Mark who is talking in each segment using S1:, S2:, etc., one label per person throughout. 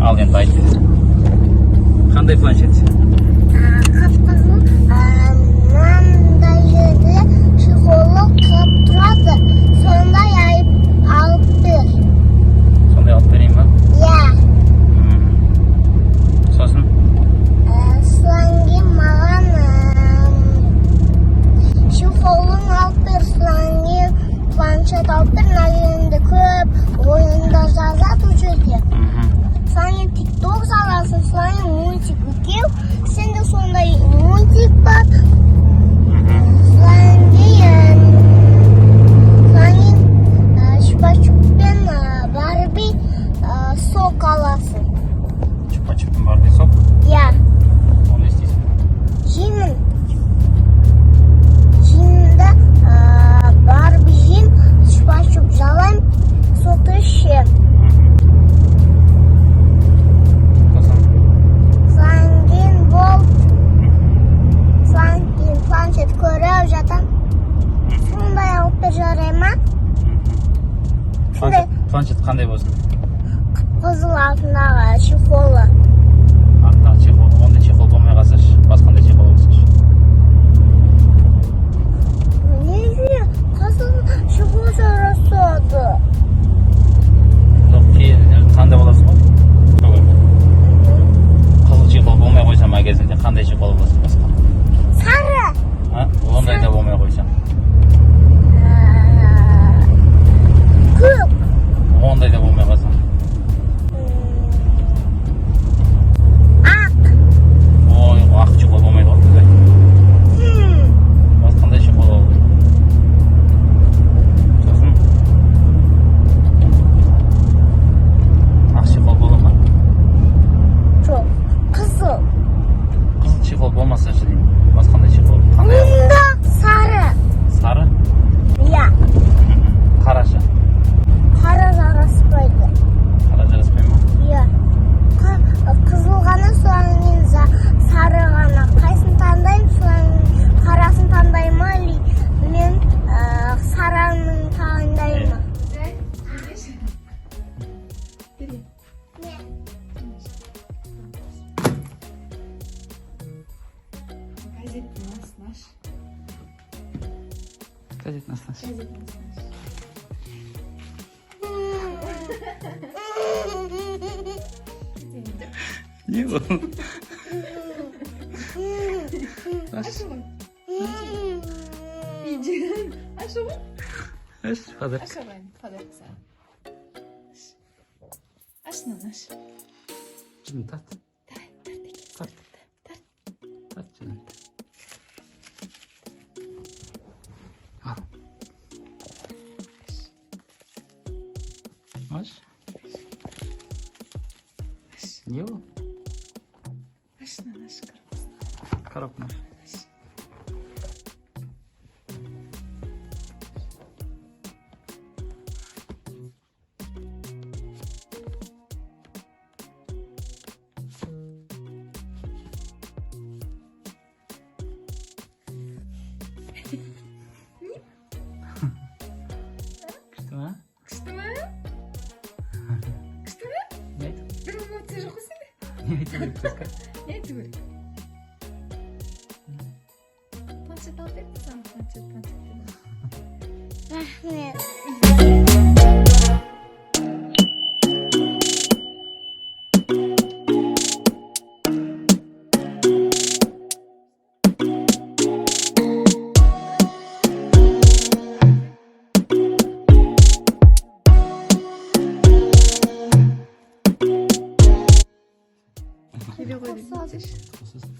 S1: Ал енді айт. Қандай планшет?
S2: Қып-қызыл, мынандай жерде чехолы қып тұрады. Сондай алып бер.
S1: Сондай алып берейін ба?
S2: Иә.
S1: Сосын?
S2: Содан кейін маған чехолын алып бер, содан кейін планшет алып бер. Мына жерінде көп ойындар жазады ол жерде. Содан кейін тикток саласың, содан кейін мультик үлкен. Сенде сондай мультик бар. Содан кейін чупа-чуп пен Барби, сок аласың.
S1: Чупа-чуптың Барби сок.
S2: Иә.
S1: Оны не істейсің?
S2: Жеймін. Жеймін да, Барби жеймін, чупа-чуп жалаймын, сокты ішемін.
S1: Сосын?
S2: Содан кейін болды. Содан кейін планшет көріп жатам. Сондай алып бер, жарай ма?
S1: Планшет қандай болсын?
S2: Қызыл, артындағы чехолы.
S1: Артындағы чехол. Ондай чехол болмай қалса ше, басқандай чехол болса ше?
S2: Неге қызыл чехол жарасады?
S1: Жоқ, кейін таңдап аласың ғой. Сол кезде. Қызыл чехол болмай қойса магазинде, қандай чехол болсын басқа?
S2: Сары.
S1: А? Ондай да болмай қойса.
S2: Көк.
S1: Ондай да болмай қалса.
S2: Ақ.
S1: Ой, ақ чехол болмайды ғой бізде. Басқа қандай чехол болу керек? Сосын ақ чехол бола ма?
S2: Жоқ. Қызыл.
S1: Қызыл чехол болмаса ше деймін. Басқа қандай чехол? Қандай?
S2: Мұнда сары.
S1: Сары?
S2: Иә.
S1: Қарашы.
S2: Қара жараспайды.
S1: Қара жараспай ма?
S2: Иә. Қызыл ғана, содан кейін сары ғана. Қайсысын таңдаймын, содан кейін қарасын таңдаймын ма, или мен сарының таңдаймын ма?
S3: Бери.
S2: Не?
S3: Газеттің астын аш.
S1: Газеттің астын аш.
S3: Газеттің астын аш.
S1: Не ол? Аш.
S3: Ашы ғой. Иди. Ашы ғой.
S1: Аш, подарок.
S3: Аш ағайын, подарок саған. Аш. Аш мынаны, аш.
S1: Жібін тарт.
S3: Давай, тарт екен.
S1: Тарт.
S3: Тарт.
S1: Тарт жібін. Ал. Аш.
S3: Аш.
S1: Не ол?
S3: Аш мынаны, аш коробкасын.
S1: Коробканы аш.
S3: Аш.
S1: Күшті ма?
S3: Күшті ма? Күшті ма?
S1: Не айту?
S3: Бір эмоция жоқ қой сенде.
S1: Не айту керек басқа?
S3: Не айту керек? Планшет алып берді саған, планшет, планшет дедім.
S2: Рахмет.
S3: Келе ғой десеңші.
S1: Қосасың.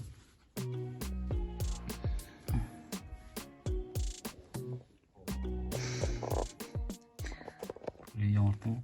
S1: Үйге ұрттың ғой.